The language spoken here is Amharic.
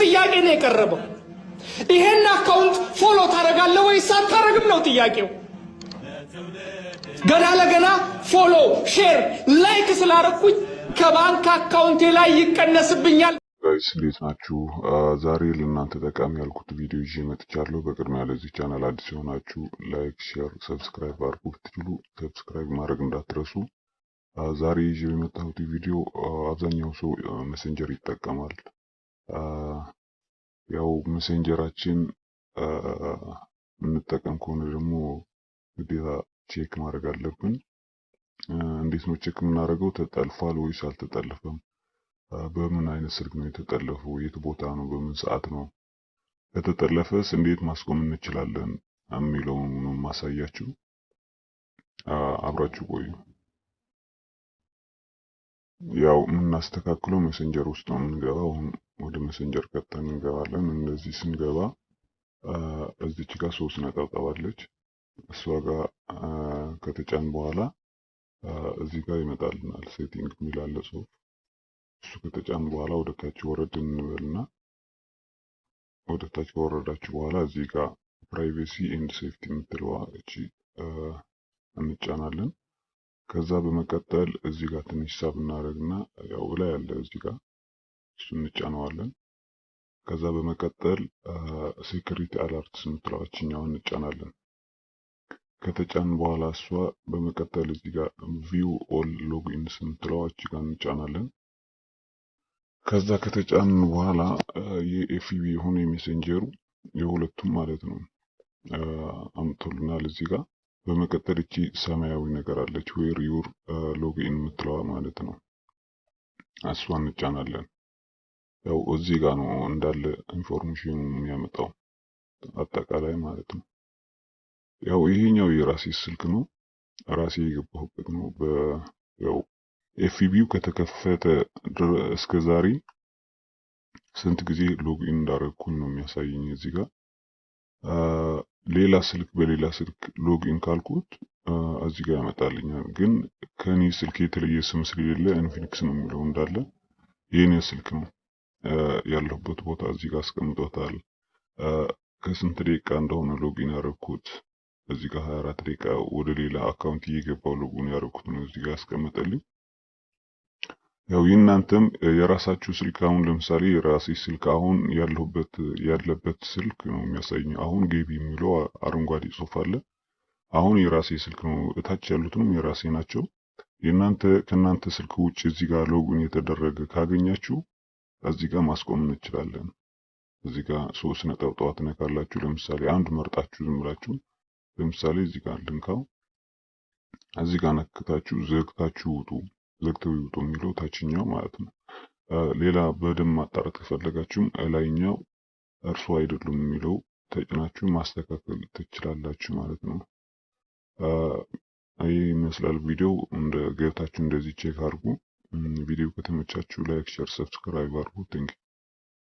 ጥያቄ ነው የቀረበው። ይሄን account follow ታደርጋለህ ወይስ አታደርግም ነው ጥያቄው። ገና ለገና follow፣ share፣ like ስላረኩኝ ከባንክ account ኤ ላይ ይቀነስብኛል። Guys፣ እንዴት ናችሁ? ዛሬ ለእናንተ ጠቃሚ ያልኩት ቪዲዮ ይዤ መጥቻለሁ። በቅድሚያ ለዚህ ቻናል አዲስ የሆናችሁ like፣ share፣ subscribe አድርጉ። ብትችሉ subscribe ማድረግ እንዳትረሱ። ዛሬ ይዤ የመጣሁት ቪዲዮ አብዛኛው ሰው Messenger ይጠቀማል። ያው Messenger ኣችን የምንጠቀም ከሆነ ደግሞ ግዴታ check ማድረግ አለብን። እንዴት ነው check የምናደርገው? ተጠልፏል ወይስ አልተጠለፈም? በምን አይነት ስልክ ነው የተጠለፈው? የት ቦታ ነው? በምን ሰዓት ነው? ከተጠለፈስ እንዴት ማስቆም እንችላለን? የሚለውን ነው ማሳያችሁ። አብራችሁ ቆዩ። ያው የምናስተካክለው Messenger ውስጥ ነው የምንገባው። አሁን ወደ Messenger ቀጥታ እንገባለን። እንደዚህ ስንገባ እዚች ጋር ሶስት ነጠብጣብ አለች። እሷ ጋር ከተጫን በኋላ እዚህ ጋር ይመጣልናል setting የሚል አለ ጽሁፍ። እሱ ከተጫን በኋላ ወደ ታች ወረድ እንበልና ወደ ታች ከወረዳችሁ በኋላ እዚህ ጋር privacy and safety የምትለዋ እቺ እንጫናለን። ከዛ በመቀጠል እዚህ ጋር ትንሽ ሳብ እናደርግና ያው ላይ ያለ እዚህ ጋር እሱ እንጫነዋለን። ከዛ በመቀጠል security alerts የምትለዋ እችኛዋን እንጫናለን። ከተጫን በኋላ እሷ በመቀጠል እዚህ ጋር view all logins የምትለዋ እቺ ጋር እንጫናለን። ከዛ ከተጫን በኋላ የ FB የሆነ የ Messenger ኡ የሁለቱም ማለት ነው አምጥቶልናል እዚህ ጋር። በመቀጠል እቺ ሰማያዊ ነገር አለች፣ where you log in የምትለዋ ማለት ነው። እሷን እንጫናለን። ያው እዚህ ጋር ነው እንዳለ information ኑ የሚያመጣው አጠቃላይ ማለት ነው። ያው ይሄኛው የራሴ ስልክ ነው፣ ራሴ የገባሁበት ነው። ያው FB ው ከተከፈተ እስከ ዛሬ ስንት ጊዜ log in እንዳደረግኩኝ ነው የሚያሳየኝ እዚህ ጋር። ሌላ ስልክ በሌላ ስልክ log in ካልኩት እዚህ ጋር ያመጣልኛል። ግን ከኔ ስልክ የተለየ ስም ስለሌለ Infinix ነው የሚለው፣ እንዳለ የኔ ስልክ ነው። ያለሁበት ቦታ እዚህ ጋር አስቀምጦታል። ከስንት ደቂቃ እንደሆነ login ያደረኩት እዚህ ጋር 24 ደቂቃ ወደ ሌላ account እየገባው login ያደረኩት ነው እዚህ ጋር ያስቀመጠልኝ። ያው የእናንተም የራሳችሁ ስልክ፣ አሁን ለምሳሌ የራሴ ስልክ አሁን ያለሁበት ያለበት ስልክ ነው የሚያሳየኝ። አሁን ገቢ የሚለው አረንጓዴ ጽሁፍ አለ። አሁን የራሴ ስልክ ነው። እታች ያሉትንም የራሴ ናቸው። የእናንተ ከእናንተ ስልክ ውጭ እዚህ ጋር login የተደረገ ካገኛችሁ እዚህ ጋር ማስቆም እንችላለን። እዚህ ጋር ሶስት ነጠብጣብ ትነካላችሁ። ለምሳሌ አንድ መርጣችሁ ዝም ብላችሁ ለምሳሌ እዚህ ጋር ልንካው። እዚህ ጋር ነክታችሁ ዘግታችሁ ውጡ፣ ዘግተው ይውጡ የሚለው ታችኛው ማለት ነው። ሌላ በደንብ ማጣራት ከፈለጋችሁም ላይኛው እርሱ አይደሉም የሚለው ተጭናችሁ ማስተካከል ትችላላችሁ ማለት ነው። ይህ ይመስላል ቪዲዮው። እንደ ገብታችሁ እንደዚህ check አድርጉ። ቪዲዮ ከተመቻችሁ like፣ share፣ subscribe አድርጉ። Thank you.